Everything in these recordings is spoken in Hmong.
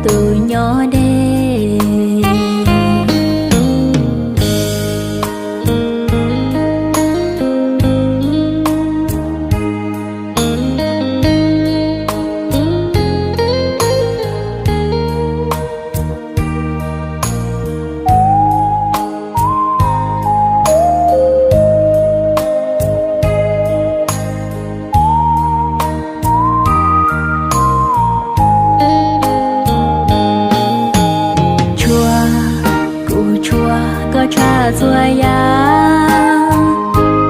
tus nyob deb. Tshua, kuv tshua koj tshaj txhua yam,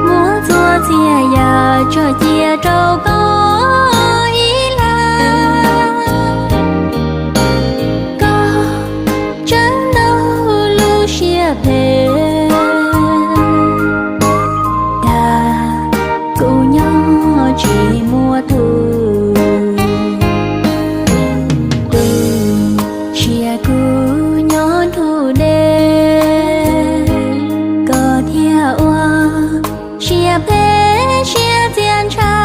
muab txhua txhia yam tso cia rau koj ib leeg. Koj tseem ntau lub siab phem, dag kuv nyob tsis muaj tus. Tu siab kuv nyob nrug deb, koj thiaj ua siab phem siab txias ntshav.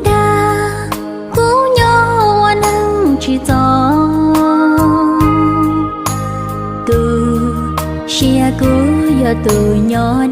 Dag kuv nyob ua neeg tsis txaus, tu siab kuv yog tus nyob